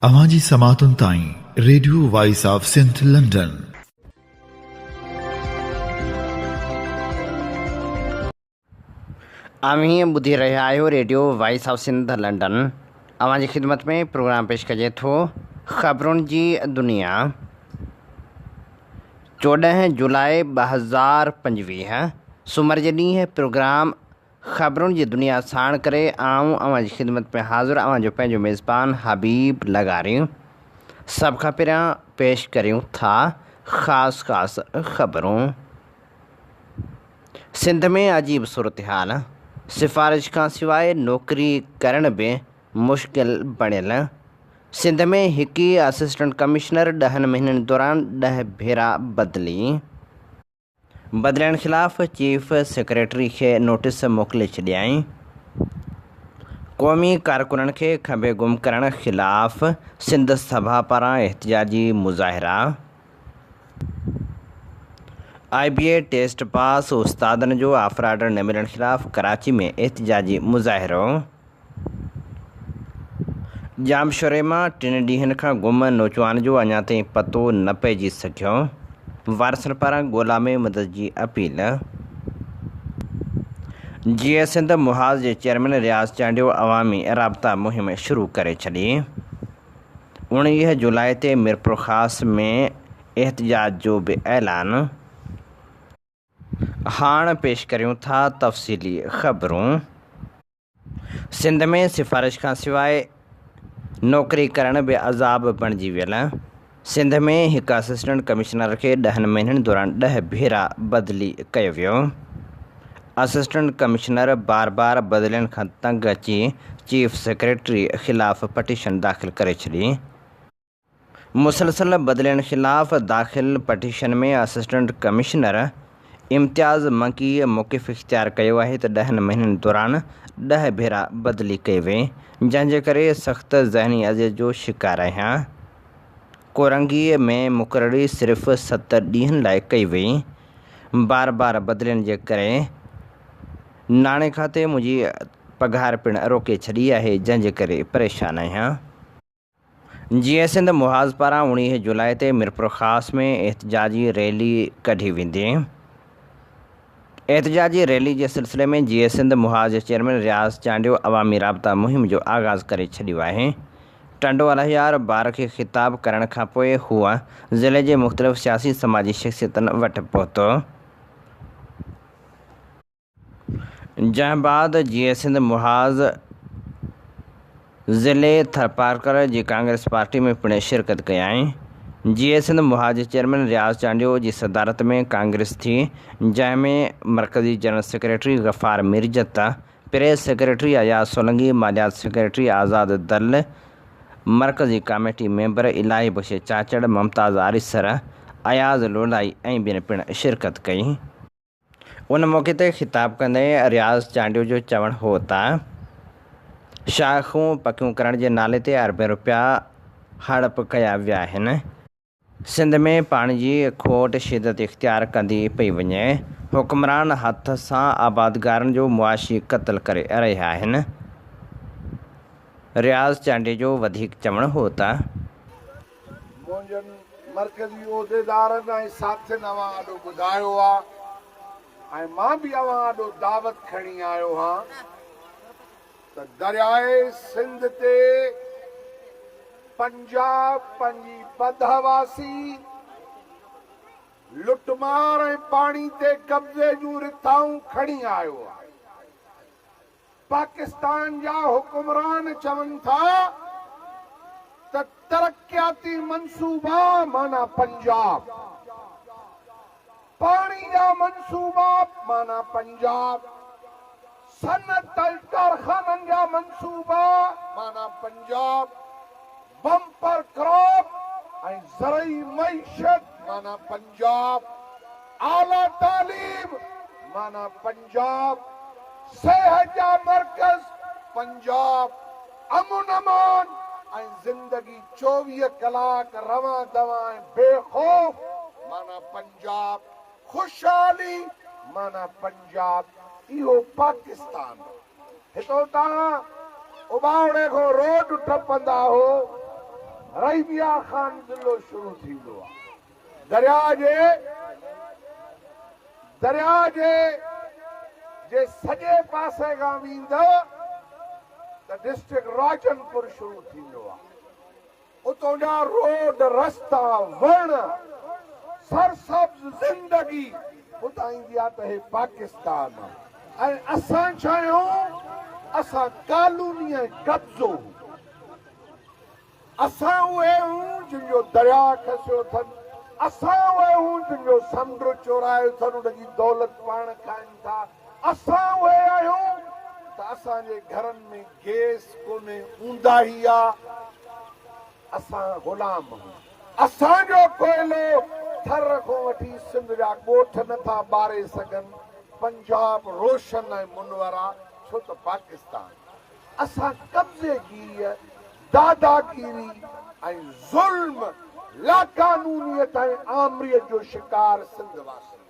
اوهان جي سماعتن تائين radio voice of Sindh London. اوهين ٻڌي رهيا آهيو radio voice of Sindh London. اوهان جي خدمت ۾ پروگرام پيش ڪجي ٿو خبرن جي دنيا. 14 جولاء 2025 سومر جي ڏينهن پروگرام خبرن جي دنيا ساڻ ڪري آئون اوهان جي خدمت ۾ حاضر اوهان جو پنهنجو ميزبان حبيب لغاري. سڀ کان پهريان پيش ڪريون ٿا خاص خاص خبرون. سنڌ ۾ عجيب صورتحال، سفارش کان سواء نوڪري ڪرڻ به مشڪل بڻيل. سنڌ ۾ هڪ ئي اسسٽنٽ ڪمشنر ڏهن مهينن دوران ڏهه ڀيرا بدلي. بدلائڻ خلاف چيف سيڪريٽري کي نوٽيس موڪلي ڇڏيائين. قومي ڪارڪنن کي کنڀي گم ڪرڻ خلاف سنڌ سڀا پاران احتجاجي مظاهرا. آء بي اي ٽيسٽ پاس استادن جو آفر آرڊر نه ملڻ خلاف ڪراچي ۾ احتجاجي مظاهرو. ڄامشوري مان ٽن ڏينهن کان گم نوجوان جو اڃا تائين پتو نه پئجي سگهيو، وارثن پاران ڳولا ۾ مدد جي اپيل. جيئي سنڌ محاذ جي چيئرمين رياض چانڊيو عوامي رابطا مهم شروع ڪري ڇڏي. 19 جولاء تي ميرپورخاص ۾ احتجاج جو به اعلان. هاڻ پيش ڪريون ٿا تفصيلي خبرون. سنڌ ۾ سفارش کان سواء نوڪري ڪرڻ به عذاب بڻجي ويل. سنڌ ۾ هڪ اسسٽنٽ ڪمشنر کي ڏهن مهينن دوران ڏهه ڀيرا بدلي ڪيو ويو. اسسٽنٽ ڪمشنر بار بار بدلين کان تنگ اچي چيف سيڪريٽري خلاف پٽيشن داخل ڪري ڇڏي. مسلسل بدلين خلاف داخل پٽيشن ۾ اسسٽنٽ ڪمشنر امتياز منگيء موقف اختيار ڪيو آهي ته ڏهن مهينن دوران ڏهه ڀيرا بدلي ڪئي وئي، جنهن جي ڪري سخت ذهني اذيت جو شڪار آهيان. ڪورنگيء ۾ مقرري صرف ست ڏينهن لاء ڪئي وئي، بار بار بدلين جي ڪري ناڻي کاتي منهنجي پگهار پڻ روڪي ڇڏي آهي، جنهن جي ڪري پريشان آهيان. جيئي سنڌ محاذ پاران 19 جولاء تي ميرپورخاص ۾ احتجاجي ريلي ڪڍي ويندي. احتجاجي ريلي جي سلسلي ۾ جيئي سنڌ محاذ جي چيئرمين رياض چانڊيو عوامي رابطا مهم جو آغاز ڪري ڇڏيو آهي. ٽنڊو الهيار بار کي خطاب ڪرڻ کانپوء هو ضلعي جي مختلف سياسي سماجي شخصيتن وٽ پهتو. جنهن بعد جيئي سنڌ محاذ ضلعي ٿرپارڪر جي ڪانگريس پارٽي ۾ پڻ شرڪت ڪيائين. جيئي سنڌ محاذ جي چيئرمين رياض چانڊيو جي صدارت ۾ ڪانگريس ٿي، جنهن ۾ مرڪزي general secretary Ghaffar Mirjat, press secretary Ayaz Solangi, ماليات سيڪريٽري آزاد دل، مرڪزي ڪاميٽي ميمبر الاهي بخش چاچڙ، ممتاز آريسر، اياز لولائي ۽ ٻين پڻ شرڪت ڪئي. ان موقعي تي خطاب ڪندي رياض چانڊيو جو چوڻ هو ته شاخون پڪيون ڪرڻ جي نالي تي اربين رپيا هڙپ ڪيا ويا آهن، سنڌ ۾ پاڻي جي کوٽ شدت اختيار ڪندي پئي وڃي، حڪمران هٿ سان آبادگارن جو معاشي قتل ڪري رهيا آهن. رياض چانڊيي جو وڌيڪ چوڻ هو ته. منهنجن مرڪزي عهديدارن ۽ ساٿين اوهان آڏو ٻڌايو آ ۽ مان به اوهان آڏو دعوت کڻي آيو هان ته درياء سنڌ تي پنجاب پنهنجي بدحواسي، لٽمار ۽ پاڻي تي قبضي جون رٿائون کڻي آيو آ. پاڪستان جا حڪمران چون ٿا ته ترقياتي منصوبا معنيٰ پنجاب، پاڻي جا منصوبا معنيٰ پنجاب، صنعت ۽ ڪارخانن جا منصوبا معنيٰ پنجاب، بمپر ڪراپ ۽ زرعي معيشت معنيٰ پنجاب، اعليٰ تعليم معنيٰ پنجاب، صحت جا مرڪز پنجاب، امن امان ۽ زندگي 24 ڪلاڪ روان دوان ۽ بي خوف معنيٰ پنجاب، خوشحالي معنيٰ پنجاب، اهو پاڪستان. هتو تان اٻاوڙي کان روڊ ٽپندا هو. رحيم يار خان ضلعو شروع ٿيندو آ. درياء جي درياء جي جي سڄي پاسي کان ويندؤ ته ڊسٽرڪٽ راجنپور شروع ٿيندو آ. اتون جا روڊ، رستا، وڻ، سرسبز زندگي ٻڌائيندي آ ته هي پاڪستان آ ۽ اسان ڇا آهيون؟ اسان ڪالوني ۽ قبضو هون. اسان اهي هون جن جو درياء کسيو اٿن، اسان اهي هون جن جو سمنڊ چورايو اٿن، ان جي دولت پاڻ کائن ٿا، اسان اهي آهيون ته اسان جي گهرن ۾ گيس ڪونهي، اونداهي آ، اسان غلام هون. اسان جو ڪوئلو ٿر کان وٺي سنڌ جا ڳوٺ نه ٿا ٻاري سگهن، پنجاب روشن ۽ منور آ، ڇو ته پاڪستان. اسان قبضي گيريء، داداگيري ۽ ظلم، لاقانونيت ۽ آمريت جو شڪار سنڌ واسي آهيون.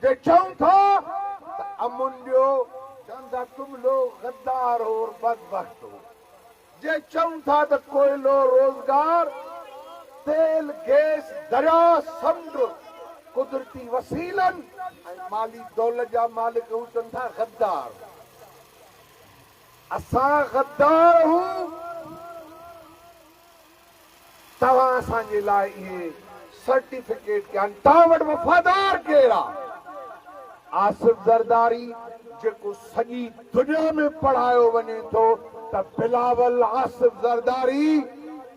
جي چئون ٿا ته امن ڏيو، چون ٿا تم لوگ غدار هو اور بدبخت هو. جي چئون ٿا ته ڪوئلو، روزگار، تيل، گئس، درياء، سمنڊ، قدرتي وسيلن ۽ مالي دولت جا مالڪ هو، چون ٿا غدار هو. اسان غدار هون، توهان اسان جي لاء اهي سرٽيفڪيٽ ڪيا آهن، توهان وٽ وفادار ڪير آ؟ آصف زرداري جيڪو سڄي دنيا ۾ پڙهايو وڃي ٿو ته بلاول آصف زرداري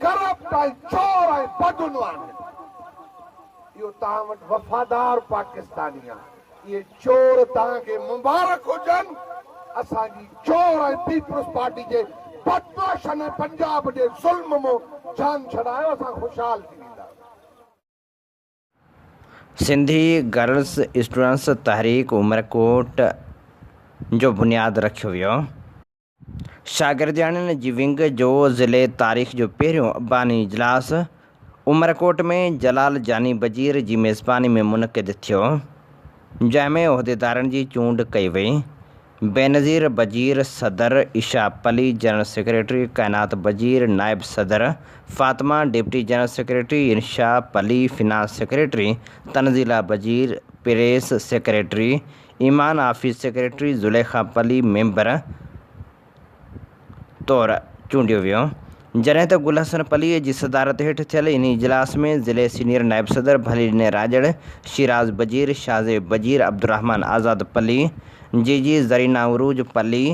ڪرپٽ ۽ چور ۽ بدعنوان آهن، اهو توهان وٽ وفادار پاڪستاني آ. اهي چور توهان کي مبارڪ هجن، اسان جي چور ۽ پيپلز پارٽي جي بدمعاشن ۽ پنجاب جي ظلم مون جان ڇڏايو، اسان خوشحال ٿي وينداسين. سنڌي گرلس اسٽوڊنٽس تحريڪ عمرڪوٽ جو بنياد رکيو ويو. شاگردياڻين جي ونگ جو ضلعي تاريخ جو پهريون باني اجلاس عمرڪوٽ ۾ جلال جاني بجير جي ميزباني ۾ منعقد ٿيو، جنهن ۾ عهديدارن جي چونڊ ڪئي وئي. بينظير بجير صدر، عشا پلي جنرل سيڪريٽري، ڪائنات بجير نائب صدر، Fatima deputy general secretary, Insha Palli finance secretary, Tanzila Bajeer press secretary, Iman office secretary Zulekha Palli member طور چونڊيو ويو. جڏهن ته گل حسن پليء جي صدارت هيٺ ٿيل انهي اجلاس ۾ ضلعي سينيئر نائب صدر ڀلي ڏني راڄڙ، شيراز بجير، شاهزيب بجير، عبدالرحمان آزاد پلي، جي جي زرينا عروج پلي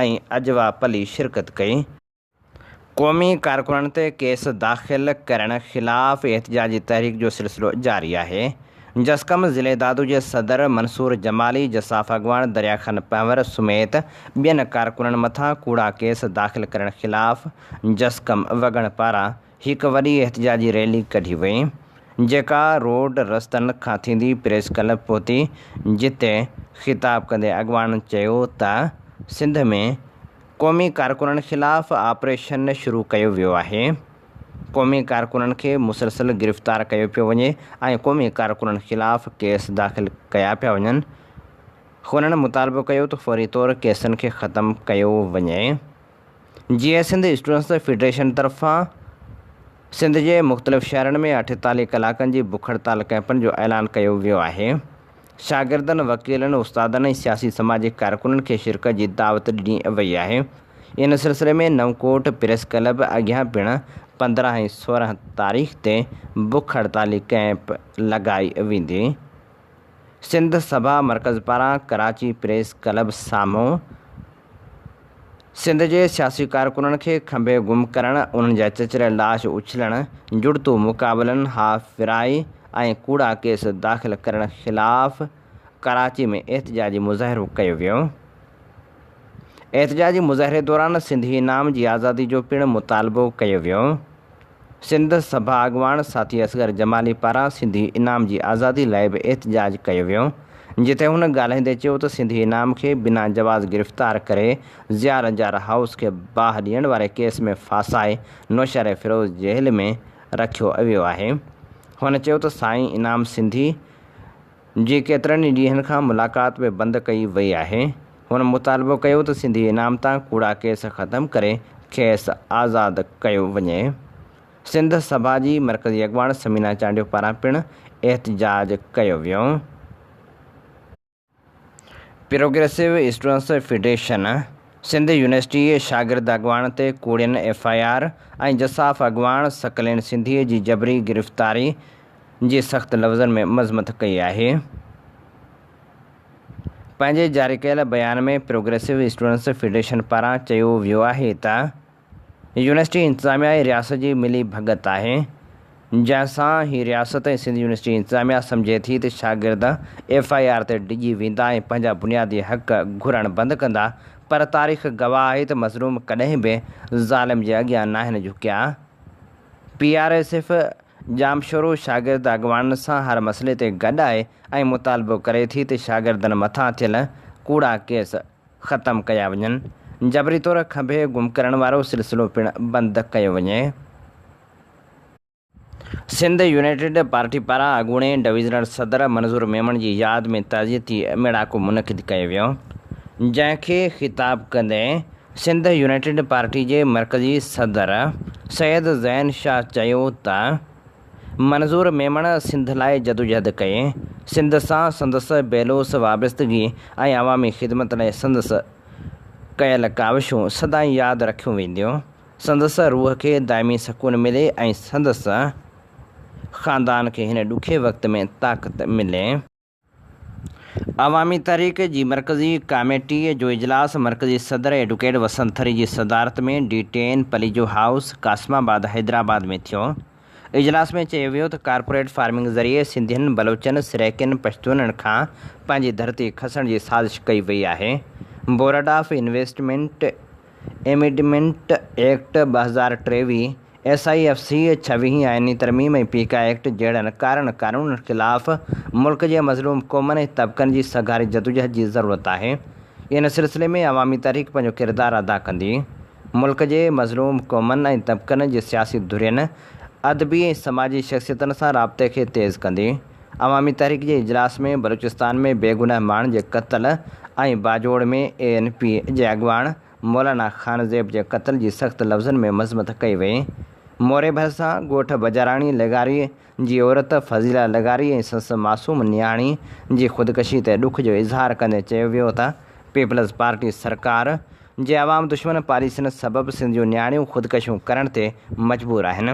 ۽ عجوا پلي شرڪت ڪئي. قومي ڪارڪنن تي ڪيس داخل ڪرڻ خلاف احتجاجي تحريڪ جو سلسلو جاري آهي. جسقم ضلعي دادو جي صدر منصور جمالي، جساف اڳواڻ دريا خان پنهور سميت ٻين ڪارڪنن مٿان ڪوڙا ڪيس داخل ڪرڻ خلاف جسقم وڳڻ پاران هڪ وڏي احتجاجي ريلي ڪڍي وئي، جيڪا روڊ رستن کان ٿيندي پريس ڪلب پهتي، جتي خطاب ڪندي اڳواڻن چيو ته سنڌ ۾ قومي ڪارڪنن خلاف آپريشن شروع ڪيو ويو آهي، قومي ڪارڪنن کي مسلسل گرفتار ڪيو پيو وڃي ۽ قومي ڪارڪنن خلاف ڪيس داخل ڪيا پيا وڃن، هنن مطالبو ڪيو ته فوري طور ڪيسن کي ختم ڪيو وڃي. جيئي سنڌ اسٽوڊنٽس فيڊريشن طرفان سنڌ جي مختلف شهرن ۾ 48 ڪلاڪن جي بک هڙتال ڪئمپن جو اعلان ڪيو ويو آهي. شاگردن، وڪيلن، استادن ۽ سياسي سماجي ڪارڪنن کي شرڪت جي دعوت ڏني وئي آهي. ان سلسلي ۾ نئون ڪوٽ پريس ڪلب اڳيان پڻ 15 ۽ 16 تاريخ تي بک هڙتالي ڪئمپ لڳائي ويندي. سنڌ سڀا مرڪز پاران ڪراچي پريس ڪلب سامهون سنڌ جي سياسي ڪارڪنن کي کنڀي گم ڪرڻ، انهن جا چچريل لاش اڇلڻ، جڙتو مقابلن، هاف فرائي ۽ ڪوڙا ڪيس داخل ڪرڻ خلاف ڪراچي ۾ احتجاجي مظاهرو ڪيو ويو. احتجاجي مظاهري دوران سنڌي انعام جي آزادي جو پڻ مطالبو ڪيو ويو. سنڌ سڀا اڳواڻ ساٿي اصغر جمالي پاران سنڌي انعام جي آزادي لاء به احتجاج ڪيو ويو، جتي هن ڳالهائيندي چيو ته سنڌي انعام کي بنا جواز گرفتار ڪري ضياء لنجار هائوس کي باهه ڏيڻ واري ڪيس ۾ ڦاسائي نوشهري فيروز جيل ۾ رکيو ويو آهي. هن چيو ته سائين انعام سنڌي جي ڪيترن ئي ڏينهن کان ملاقات به بند ڪئي وئي آهي. هن مطالبو ڪيو ته سنڌي انعام تان ڪوڙا ڪيس ختم ڪري کيس آزاد ڪيو وڃي. سنڌ سڀا جي مرڪزي اڳواڻ ثمينه چانڊيو پاران پڻ احتجاج ڪيو ويو. Progressive students federation Sindh university شاگرد اڳواڻ تي ڪوڙين ايف I R ۽ جساف اڳواڻ ثقلين سنڌي جي جبري گرفتاري جي سخت لفظن ۾ مذمت ڪئي آهي. پنهنجي جاري ڪيل بيان ۾ پروگريسو اسٽوڊنٽس فيڊريشن پاران چيو ويو آهي ته يونيورسٽي انتظاميا ۽ رياست جي ملي ڀڳت آهي، جنهن سان هي رياست ۽ سنڌ يونيورسٽي انتظاميا سمجهي ٿي ته شاگرد ايف I R تي ڊڄي ويندا ۽ پنهنجا بنيادي حق گهرڻ بند ڪندا پر تاريخ گواهه آهي ته مظلوم ڪڏهن به ظالم جي اڳيان ناهن جهڪيا. P R S F Jamshoro شاگرد اڳواڻن سان هر مسئلي تي گڏ آهي ۽ مطالبو ڪري ٿي ته شاگردن مٿان ٿيل ڪوڙا ڪيس ختم ڪيا وڃن، جبري طور کنڀي گم ڪرڻ وارو سلسلو پڻ بند ڪيو وڃي. سنڌ يونائيٽيڊ پارٽي پاران اڳوڻي ڊويزنل صدر منظور ميمڻ جي ياد ۾ تعزيتي ميڙاڪو منعقد ڪيو ويو، جنهن کي خطاب ڪندي سنڌ يونائيٽيڊ پارٽي جي مرڪزي صدر سيد زين شاهه چيو ته منظور ميمڻ سنڌ لاء جدوجهد ڪئي، سنڌ سان سندس بي لوث وابستگي ۽ عوامي خدمت لاء سندس ڪيل ڪاوشون سدائين ياد رکيون وينديون، سندس روح کي دائمي سڪون ملي ۽ سندس خاندان کي هن ڏکي وقت ۾ طاقت ملي. عوامي تحريڪ جي مرڪزي ڪاميٽيء جو اجلاس مرڪزي صدر ايڊوڪيٽ وسنت ٿري جي صدارت ۾ D ten Palijo house Qasimabad Hyderabad ۾ ٿيو. اجلاس ۾ چيو ويو ته ڪارپوريٽ فارمنگ ذريعي سنڌين، بلوچن، سرائيڪين، پشتونن کان پنهنجي ڌرتي کسڻ جي سازش ڪئي وئي آهي. Board of investment amendment act 2023، S I F C ڇويهين آئيني ترميم ۽ پيڪا ايڪٽ جهڙن ڪارن قانونن خلاف ملڪ جي مظلوم قومن ۽ طبقن جي سگهاري جدوجهد جي ضرورت آهي. ان سلسلي ۾ عوامي تحريڪ پنهنجو ڪردار ادا ڪندي. ملڪ جي مظلوم قومن ۽ طبقن جي سياسي ڌرين، ادبي ۽ سماجي شخصيتن سان رابطي کي تيز ڪندي. عوامي تحريڪ جي اجلاس ۾ بلوچستان ۾ بيگناهه ماڻهن جي قتل ۽ باجوڙ ۾ اي اين پي جي اڳواڻ مولانا خان زيب جي قتل جي سخت لفظن ۾ مذمت ڪئي وئي. موري ڀرسان ڳوٺ بجاراڻي لغاري جي عورت فضيلا لغاري ۽ سندس معصوم نياڻي جي خودڪشي تي ڏک جو اظهار ڪندي چيو ويو ته پيپلز پارٽي سرڪار جي عوام دشمن پاليسين سبب سنڌ جون نياڻيون خودڪشيون ڪرڻ تي مجبور آهن.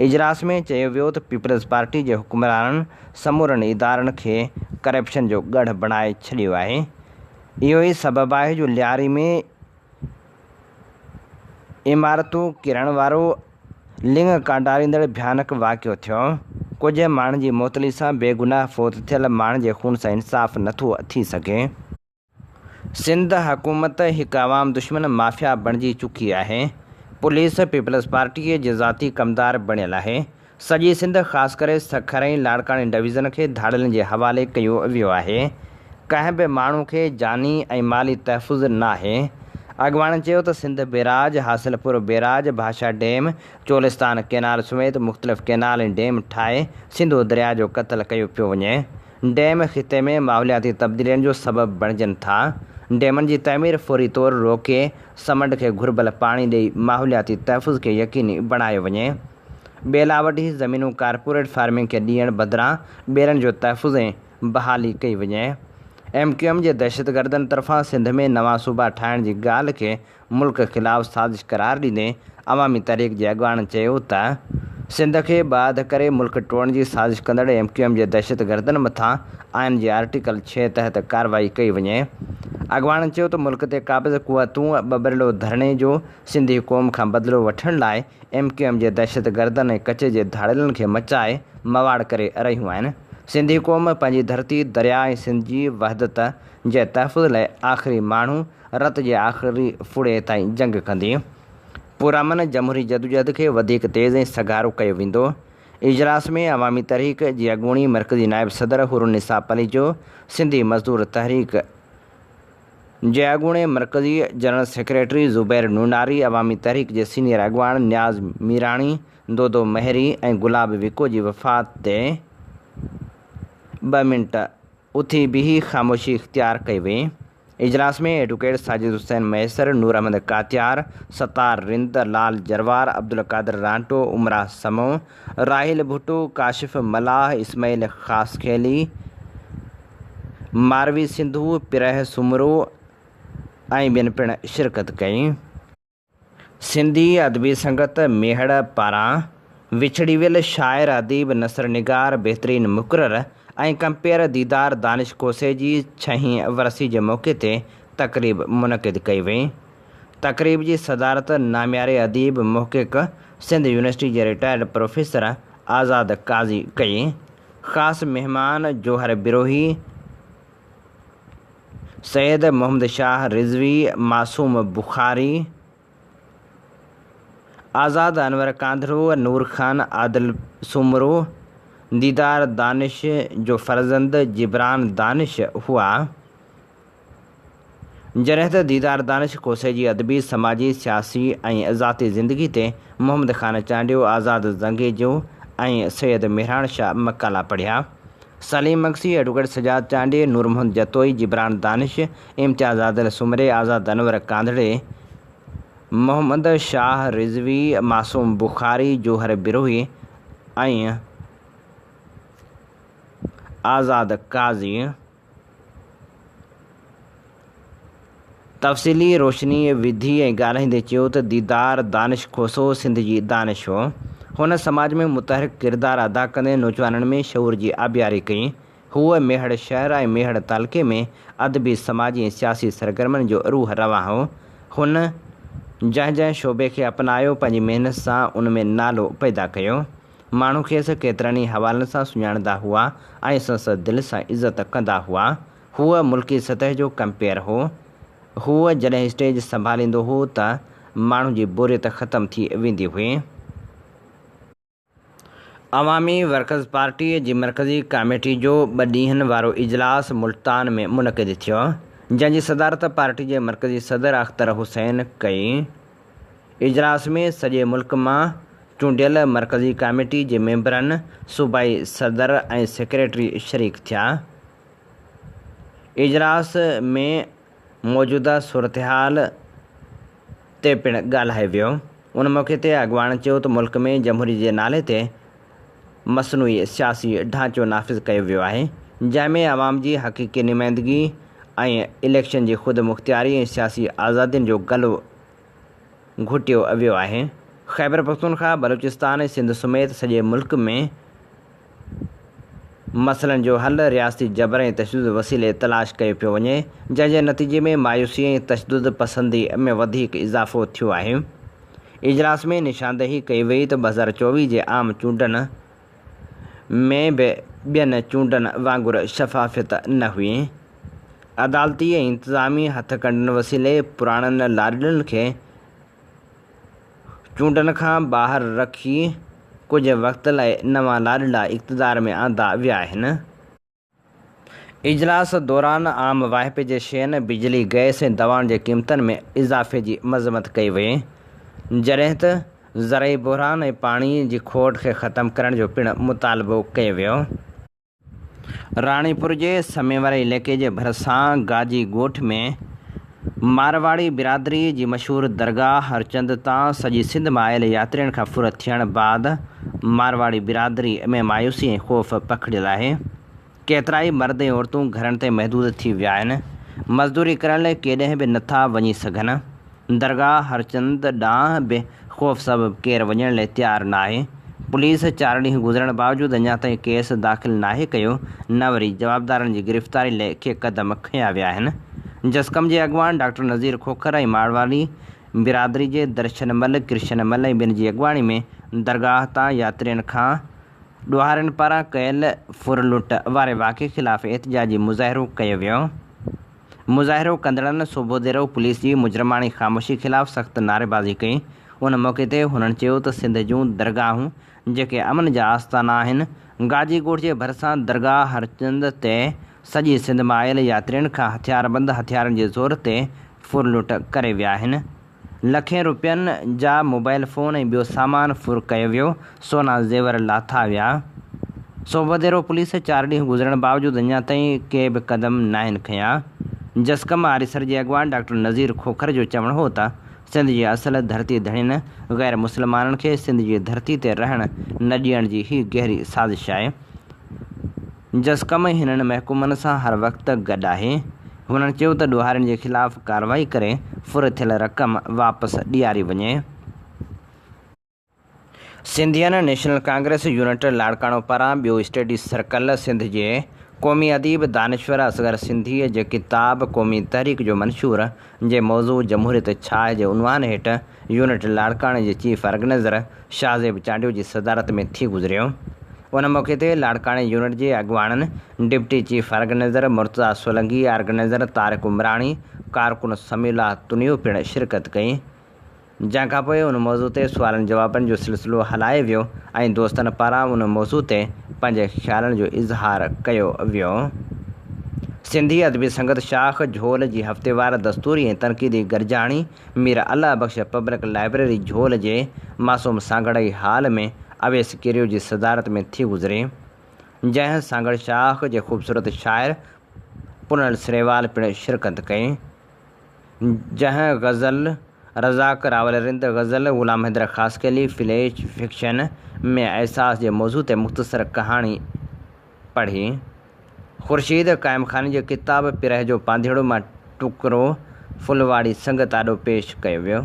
اجلاس ۾ چيو ويو ته پيپلز پارٽي جي حڪمرانن سمورن ادارن کي ڪرپشن جو ڳڙهه بڻائي ڇڏيو آهي. اهو ئي سبب آهي جو لياري ۾ عمارتون ڪرڻ وارو لڱ ڪانڊاريندڙ ڀيانڪ واقعو ٿيو. ڪجهه ماڻهن جي معطلي سان بيگناهه فوت ٿيل ماڻهن جي خون سان انصاف نٿو ٿي سگهي. سنڌ حڪومت هڪ عوام دشمن مافيا بڻجي چڪي آهي. پوليس پيپلز پارٽيء جي ذاتي ڪمدار بڻيل آهي. سڄي سنڌ خاص ڪري سکر ۽ لاڙڪاڻي ڊويزن کي ڌاڙيلن جي حوالي ڪيو ويو آهي. ڪنهن به ماڻهو کي جاني ۽ مالي تحفظ ناهي. اڳواڻن چيو ته Sindh barrage, Hasilpur barrage, Bhasha dam, Cholistan canal سميت مختلف ڪينال ۽ ڊيم ٺاهي سنڌو درياء جو قتل ڪيو پيو وڃي. ڊيم خطي ۾ ماحولياتي تبديلين جو سبب بڻجن ٿا. ڊيمن جي تعمير فوري طور روڪي سمنڊ کي گهربل پاڻي ڏئي ماحولياتي تحفظ کي يقيني بڻايو وڃي. ٻيلا وڍي زمينون ڪارپوريٽ فارمنگ کي ڏيڻ بدران ٻيلن جو تحفظ ۽ بحالي ڪئي وڃي. ايم ڪيو ايم جي دهشتگردن طرفان سنڌ ۾ نوان صوبا ٺاهڻ جي ڳالهه کي ملڪ خلاف سازش قرار ڏيندي عوامي تحريڪ جي اڳواڻن چيو ته سنڌ کي ٻه اڌ ڪري ملڪ ٽوڙڻ جي سازش ڪندڙ ايم ڪيو ايم جي دهشتگردن مٿان آئين جي آرٽيڪل ڇهه تحت ڪارروائي ڪئي وڃي. اڳواڻن چيو ته ملڪ تي قابض قوتون ٻٻرلو ڌرڻي جو سنڌي قوم کان بدلو وٺڻ لاء ايم ڪيو ايم جي دهشتگردن ۽ ڪچي جي ڌاڙيلن کي مچائي مواڙ ڪري رهيون آهن. سنڌي قوم پنهنجي ڌرتي، درياء ۽ سنڌ جي وحدت جي تحفظ لاء آخري ماڻهو رت جي آخري ڦڙي تائين جنگ ڪندي. پرامن جمهوري جدوجهد کي وڌيڪ تيز ۽ سگهارو ڪيو ويندو. اجلاس ۾ عوامي تحريڪ جي اڳوڻي مرڪزي نائب صدر حورالنساء پليجو، سنڌي مزدور تحريڪ جي اڳوڻي مرڪزي جنرل سيڪريٽري زبير نوناري، عوامي تحريڪ جي سينيئر اڳواڻ نياز ميراڻي، دودو مهري ۽ گلاب وڪو جي وفات تي ٻه منٽ اٿي بيهي خاموشي اختيار ڪئي وئي. اجلاس ۾ ايڊووڪيٽ ساجد حسين مهيسر، نور احمد ڪاتيار، ستار رند، لال جروار، عبدالقادر رانٽو، عمرا سمون، راحيل ڀٽو، ڪاشف ملاح، اسماعيل خاصخيلي، ماروي سنڌو، پرهه سومرو ۽ ٻين پڻ شرڪت ڪئي. سنڌي ادبي سنگت ميهڙ پاران وڇڙي ويل شاعر، اديب، نثر نگار، بهترين مقرر ۽ ڪمپيئر ديدار دانش کوسي جي ڇهين ورسي جي موقعي تي تقريب منعقد ڪئي وئي. تقريب جي صدارت نامياري اديب، محقق، سنڌ يونيورسٽي جي رٽائرڊ پروفيسر آزاد قاضي ڪئي. خاص مهمان جوهر بروهي، سيد محمد شاهه رضوي، معصوم بخاري، آزاد انور ڪانڌڙو، نور خان عادل سومرو، ديدار دانش جو فرزند جبران دانش هئا. جڏهن ته ديدار دانش کوسي جي ادبي، سماجي، سياسي ۽ ذاتي زندگي تي محمد خان چانڊيو، آزاد زنگيجو ۽ سيد مهراڻ شاهه مقالا پڙهيا. سليم مگسي، ايڊووڪيٽ سجاد چانڊيي، نور محمد جتوئي، جبران دانش، امتياز عادل سومري، آزاد انور ڪانڌڙي، محمد شاهه رضوي، معصوم بخاري، جوهر بروهي ۽ آزاد قاضي. تفصيلي روشني وڌي ۽ ڳالهائيندي چيو ته ديدار دانش کوسو سنڌ جي دانش هو. هن سماج ۾ متحرڪ ڪردار ادا ڪندي نوجوانن ۾ شعور جي آبياري ڪئي. هو ميهڙ شهر ۽ ميهڙ تعلقي ۾ ادبي، سماجي ۽ سياسي سرگرمين جو روح روان هو. هن جنهن جنهن شعبي کي اپنايو پنهنجي محنت سان ان ۾ نالو پيدا ڪيو. ماڻهو کيس ڪيترن ئي حوالن سان سڃاڻندا هئا ۽ سندس دل سان عزت ڪندا هئا. هو ملڪي سطح جو ڪمپيئر هو. هو جڏهن اسٽيج سنڀاليندو هو ته ماڻهن جي بوريت ختم ٿي ويندي هئي. عوامي ورڪرز پارٽيء جي مرڪزي ڪاميٽي جو ٻه ڏينهن وارو اجلاس ملتان ۾ منعقد ٿيو، جنهن جي صدارت پارٽي جي مرڪزي صدر اختر حسين ڪئي. اجلاس ۾ سڄي ملڪ مان چونڊيل مرڪزي ڪاميٽي جي ميمبرن، صوبائي صدر ۽ سيڪريٽري شريڪ ٿيا. اجلاس ۾ موجوده صورتحال تي پڻ ڳالهايو ويو. ان موقعي تي اڳواڻن چيو ته ملڪ ۾ جمهوريت جي نالي تي مصنوعي سياسي ڍانچو نافذ ڪيو ويو آهي، جنهن ۾ عوام جي حقيقي نمائندگي ۽ اليڪشن جي خودمختياري ۽ سياسي آزادين جو گلو گهٽيو ويو آهي. خيبرپختونخواهه، بلوچستان ۽ سنڌ سميت سڄي ملڪ ۾ مسئلن جو حل رياستي جبر ۽ تشدد وسيلي تلاش ڪيو پيو وڃي، جنهن جي نتيجي ۾ مايوسي ۽ تشدد پسندي ۾ وڌيڪ اضافو ٿيو آهي. اجلاس ۾ نشاندهي ڪئي وئي ته 2024 جي عام چونڊن ۾ به ٻين چونڊن وانگر شفافيت نه هئي. عدالتي ۽ انتظامي هٿڪنڊن وسيلي پراڻن لاڏلن کي چونڊن کان ٻاهر رکي ڪجهه وقت لاء نوان لاڏلا اقتدار ۾ آندا ويا آهن. اجلاس دوران عام واهپي جي شين، بجلي، گئس ۽ دوائن جي قيمتن ۾ اضافي جي مذمت ڪئي وئي، جڏهن ته زرعي بحران ۽ پاڻي جي کوٽ کي ختم ڪرڻ جو پڻ مطالبو ڪيو ويو. راڻيپور جي سمي واري علائقي جي ڀرسان گاجي ڳوٺ ۾ مارواڙي برادري جي مشهور درگاهه هرچند تان سڄي سنڌ مان آيل ياترين کان ڦر ٿيڻ بعد مارواڙي برادري ۾ مايوسي ۽ خوف پکڙيل آهي. ڪيترائي مرد ۽ عورتون گهرن تائين محدود ٿي ويا آهن، مزدوري ڪرڻ لاء ڪيڏانهن به نٿا وڃي سگهن. درگاهه هرچند ڏانهن به خوف سبب ڪير وڃڻ لاء تيار ناهي. پوليس چار ڏينهن گذرڻ باوجود اڃا تائين ڪيس داخل ناهي ڪيو نه وري جوابدارن جي گرفتاري لاء ڪي قدم کنيا ويا آهن. جسقم جي اڳواڻ ڊاڪٽر نذير کوکر ۽ ماڙوالي برادري جي درشن مل، ڪرشن مل ۽ ٻين جي اڳواڻي ۾ درگاهه تان ياترين کان ڏوهارين پاران ڪيل ڦر لٽ واري واقعي خلاف احتجاجي مظاهرو ڪيو ويو. مظاهرو ڪندڙن سوڀوديرو پوليس جي مجرماڻي خاموشي خلاف سخت نعريبازي ڪئي. ان موقعي تي هنن چيو ته سنڌ جون درگاهون جيڪي امن جا آستانا آهن، گاجي ڳوٺ جي ڀرسان درگاهه هرچند تي سڄي سنڌ مان آيل ياترين کان هٿياربند هٿيارن جي زور تي ڦر لٽ ڪري ويا آهن. لکين روپين جا موبائل فون ۽ ٻيو سامان ڦر ڪيو ويو، سونا زيور لاٿا ويا. سوڀوديرو پوليس چار ڏينهن گذرڻ باوجود اڃا تائين ڪي به قدم ناهن کنيا. جسقم آريسر جي اڳواڻ ڊاڪٽر نذير کوکر جو چوڻ هو ته سنڌ جي اصل ڌرتي ڌڻين غير مسلمانن کي سنڌ جي ڌرتي تي رهڻ نه ڏيڻ جي هي گهري سازش آهي. جسقم هنن محڪومن سان هر وقت گڏ آهي. هنن چيو ته ڏوهارين جي خلاف ڪارروائي ڪري ڦر ٿيل رقم واپس ڏياري وڃي. سنڌين نيشنل ڪانگريس يونٽ لاڙڪاڻو پاران ٻيو اسٽڊي سرڪل سنڌ جي قومي اديب دانشور اصغر سنڌيء جي ڪتاب قومي تحريڪ جو منشور جي موضوع جمهوريت ڇا آهي جي عنوان هيٺ يونٽ لاڙڪاڻي جي چيف آرگنائيزر شاهزيب چانڊيو جي صدارت ۾ ٿي گذريو. ان موقعي تي لاڙڪاڻي يونٽ جي اڳواڻن deputy chief organizer Murtaza Solangi, organizer Tariq Umrani, ڪارڪن سميع الله تنيو پڻ شرڪت ڪئي. جنهن کان پوء ان موضوع تي سوالن جوابن جو سلسلو هلايو ويو ۽ دوستن پاران ان موضوع تي پنهنجي خيالن جو اظهار ڪيو ويو. سنڌي ادبي سنگت شاخ جهول جي هفتيوار دستوري ۽ تنقيدي گڏجاڻي مير الله بخش پبلڪ لائبريري جهول جي معصوم سانگهڙئي هال ۾ اويس ڪيريو جي صدارت ۾ ٿي گذري. جنهن سانگهڙ شاخ جي خوبصورت شاعر پنهل سريوال پڻ شرڪت ڪئي. جنهن غزل، رزاق راول رند، غزل، غلام حيدر خاصخيلي، فليش فڪشن، ۾ احساس جي موضوع تي مختصر ڪهاڻي پڙهي. خورشيد قائمخاني جي ڪتاب پرهه جو پانڌيئڙو مان ٽڪرو ڦلواڙي سنگت آڏو پيش ڪيو ويو.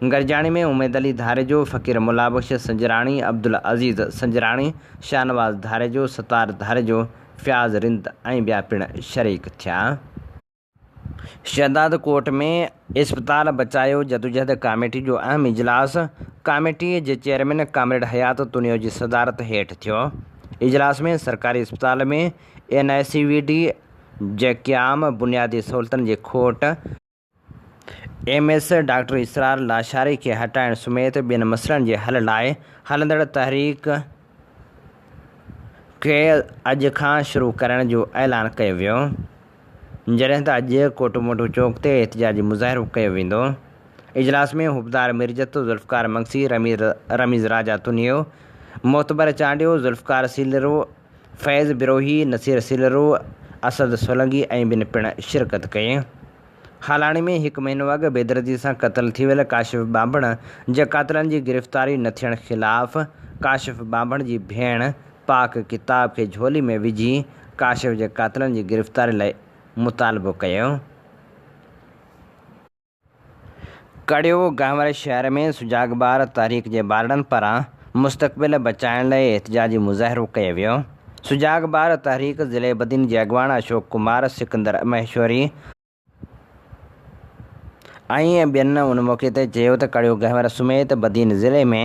گڏجاڻي ۾ اميد علي ڌاريجو، فقير مولابخش سنجراڻي، عبدالعزيز سنجراڻي، شاهنواز ڌاريجو، ستار ڌاريجو، فياض رند ۽ ٻيا پڻ شريڪ ٿيا. شهداد ڪوٽ ۾ اسپتال بچايو جدوجهد ڪاميٽي جو اهم اجلاس ڪاميٽي جي چيئرمين ڪامريڊ حيات تنيو جي صدارت هيٺ ٿيو. اجلاس ۾ سرڪاري اسپتال ۾ N I C V D جي قيام، بنيادي سهولتن جي کوٽ، ايم ايس ڊاڪٽر اسرار لاشاري کي هٽائڻ سميت ٻين مسئلن جي حل لاء هلندڙ تحريڪ کي اڄ کان شروع ڪرڻ جو اعلان ڪيو ويو. جڏهن ته اڄ ڪوٽ موٽو چوڪ تي احتجاجي مظاهرو ڪيو ويندو. اجلاس ۾ حبدار ميرجت، ذوالفقار مگسي، رميز راجا تنيو، معتبر چانڊيو، ذوالفقار سيلرو، فيض بروهي، نصير سيلرو، اسد سولنگي ۽ ٻين پڻ شرڪت ڪئي. هالاڻي ۾ هڪ مهينو اڳ بيدردي سان قتل ٿي ويل ڪاشف ٻانڀڻ جي قاتلن جي گرفتاري نه ٿيڻ خلاف ڪاشف ٻانڀڻ جي ڀيڻ پاڪ ڪتاب کي جهولي ۾ وجهي ڪاشف جي قاتلن جي گرفتاري لاء مطالبو ڪيو. ڪڙيو گهنور شهر ۾ سجاڳ ٻار تحريڪ جي ٻارڙن پاران مستقبل بچائڻ لاء احتجاجي مظاهرو ڪيو ويو. سجاڳ ٻار تحريڪ ضلعي بدين جي اڳواڻ اشوڪ ڪمار، سڪندر مهيشوري، ۽ ٻين ان موقعي تي چيو ته ڪڙيو گهنور سميت بدين ضلعي ۾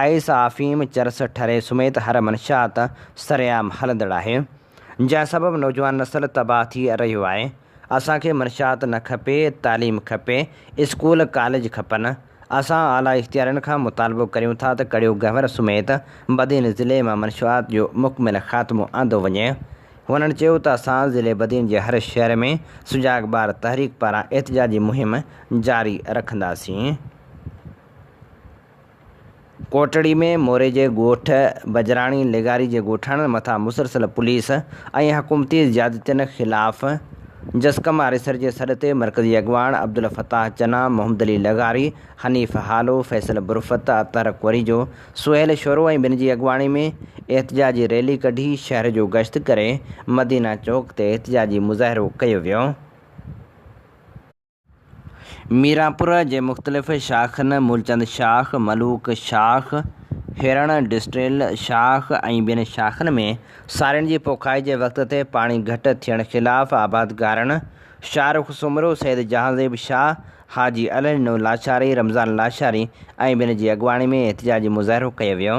آئس، آفيم، چرس، ٺري سميت هر منشيات سرعام هلندڙ آهي جنهن سبب نوجوان نسل تباهه ٿي رهيو آهي اسان کي منشيات نه کپي تعليم کپي اسڪول ڪاليج کپن اسان اعليٰ اختيارين کان مطالبو ڪريون ٿا ته ڪڙيو گهنور سميت بدين ضلعي مان منشيات جو مڪمل خاتمو آندو وڃي هنن چيو ته اسان ضلعي بدين جي هر شهر ۾ سجاڳ ٻار تحريڪ پاران احتجاجي مهم جاري رکنداسين. ڪوٽڙي ۾ موري جي ڳوٺ بجراڻي لغاري جي ڳوٺاڻن مٿان مسلسل پوليس ۽ حڪومتي زيادتين خلاف جسقم آريسر جي سڏ تي مرڪزي اڳواڻ عبدالفتاح چنا، محمد علي لغاري، حنيف هالو، فيصل برفت، اطهر ڪوريجو، سهيل شورو ۽ ٻين جي اڳواڻي ۾ احتجاجي ريلي ڪڍي شهر جو گشت ڪري مدينه چوڪ تي احتجاجي مظاهرو ڪيو ويو. ميرانپور جي مختلف شاخن مولچند شاخ، ملوڪ شاخ، هيرڻ ڊسٽريل شاخ ۽ ٻين شاخن ۾ سارين جي پوکائي جي وقت تي پاڻي گهٽ ٿيڻ خلاف آبادگارن شاهه رخ سومرو، سيد جهانزيب شاهه، حاجي الهڏنو لاشاري، رمضان لاشاري ۽ ٻين جي اڳواڻي ۾ احتجاجي مظاهرو ڪيو ويو.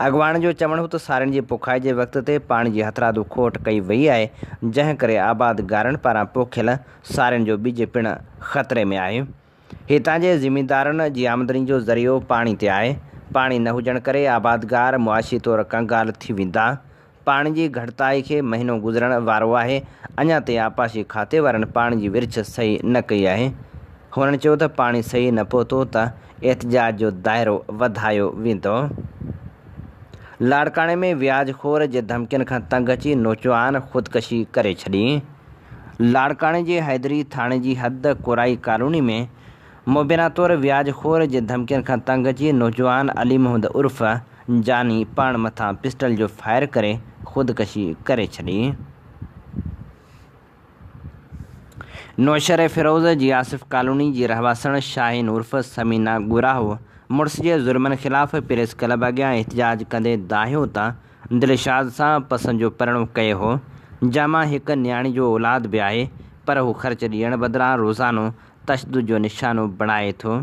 اڳواڻن جو چوڻ هو ته سارين جي پوکائي جي وقت تي پاڻي جي هٿرادو کوٽ ڪئي وئي آهي، جنهن ڪري آبادگارن پاران پوکيل سارين جو ٻج پڻ خطري ۾ آهي. هتان جي زميندارن جي آمدني جو ذريعو پاڻي تي آهي، پاڻي نه هجڻ ڪري آبادگار معاشي طور ڪنگال ٿي ويندا. پاڻي جي گهٽتائي کي مهينو گذرڻ وارو آهي، اڃا تائين آبپاشي کاتي وارن پاڻي جي ورڇ صحيح نه ڪئي آهي. هنن چيو ته پاڻي صحيح نه پهتو ته احتجاج جو دائرو وڌايو ويندو. لاڙڪاڻي ۾ وياج خور جي ڌمڪين کان تنگ اچي نوجوان خودڪشي ڪري ڇڏي. لاڙڪاڻي جي حيدري ٿاڻي جي حد ڪورائي ڪالوني ۾ مبينا طور وياج خور جي ڌمڪين کان تنگ اچي نوجوان علي محمد عرف جاني پاڻ مٿان پسٽل جو فائر ڪري خودڪشي ڪري ڇڏي. نوشهري فيروز جي آصف ڪالوني جي رهواسڻ شاهين عرف ثمينه ڳوراهو مڙس جي ظلمن خلاف پريس ڪلب اڳيان احتجاج ڪندي دانهيو ته دلشاد سان پسند جو پرڻو ڪيو هو جنهن مان هڪ نياڻي جو اولاد به آهي پر هو خرچ ڏيڻ بدران روزانو تشدد جو نشانو بڻائي ٿو.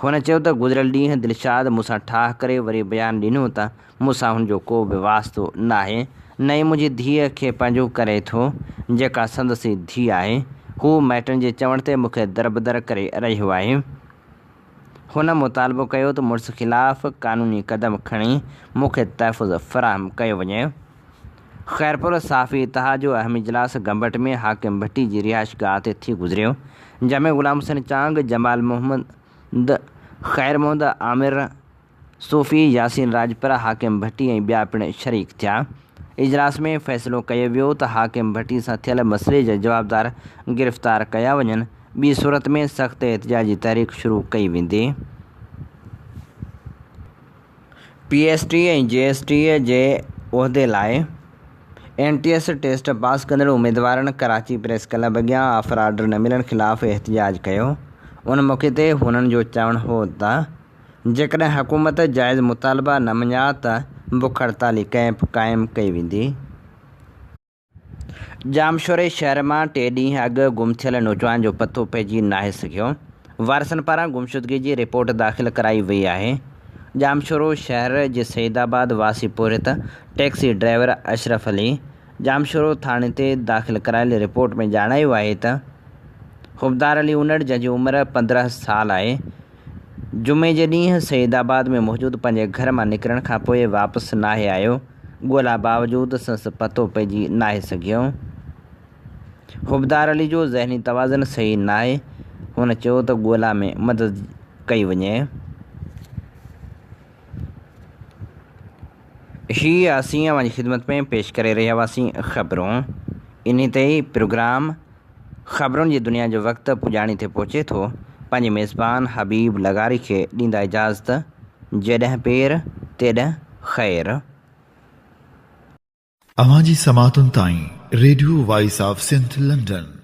هن چيو ته گذريل ڏينهن دلشاد مون سان ٺاهه ڪري وري بيان ڏنو ته مون سان هن جو ڪو به واسطو ناهي، نه ئي منهنجي ڌيء کي پنهنجو ڪري ٿو، جيڪا سندس ئي ڌيء آهي. هو مائٽن جي چوڻ تي مون کي دربدر ڪري رهيو آهي. هن مطالبو ڪيو ته مڙس خلاف قانوني قدم کڻي مون کي تحفظ فراهم ڪيو وڃي. خيرپور صحافي اتحاد جو اهم اجلاس گمبٽ ۾ حاڪم ڀٽي جي رهائشگاهه تي ٿي گذريو، جنهن ۾ غلام حسين چانگ، جمال محمد، خير محمد عامر، صوفي ياسين راڄپر، حاڪم ڀٽي ۽ ٻيا پڻ شريڪ ٿيا. اجلاس ۾ فيصلو ڪيو ويو ته حاڪم ڀٽي سان ٿيل مسئلي جا جوابدار گرفتار ڪيا وڃن، ٻي صورت ۾ سخت احتجاجي تحريڪ شروع ڪئي ويندي. P S T ۽ G S T جي عهدي لاء N T S test pass ڪندڙ اميدوارن ڪراچي پريس ڪلب اڳيان آفر آرڊر نه ملڻ خلاف احتجاج ڪيو. ان موقعي تي هنن جو چوڻ هو ته جيڪڏهن حڪومت جائز مطالبا نه مڃيا ته بک هڙتالي ڪئمپ قائم ڪئي ويندي. ڄامشوري شهر مان ٽي ڏينهن اڳ گم ٿيل نوجوان جو پتو پئجي ناهي سگهيو، وارثن پاران گمشدگي جي رپورٽ داخل ڪرائي وئي آهي. ڄامشورو شهر جي سعيد آباد واسي پورهيت ٽيڪسي ڊرائيور اشرف علي ڄامشورو ٿاڻي تي داخل ڪرايل رپورٽ ۾ ڄاڻايو آهي ته حبدار علي انڙ جنهن جي عمر 15 سال آهي جمعي جي ڏينهن سعيد آباد ۾ موجود پنهنجي گهر مان نڪرڻ کانپوء واپس ناهي آيو، ڳولا باوجود سندس پتو پئجي ناهي سگهيو. حبدار علي جو ذهني توازن صحيح ناهي، هن چيو ته ڳولا ۾ مدد ڪئي وڃي. هي اسين اوهان جي خدمت ۾ پيش ڪري رهيا هئاسين خبرون انهي تي ئي پروگرام خبرن جي دنيا جو وقت پڄاڻي تي پهچي ٿو، پنهنجي ميزبان حبيب لغاري کي ڏيندا اجازت، جيڏهن پير تيڏهن خير. اوهان جي سماعتن تائين radio voice of Sindh London.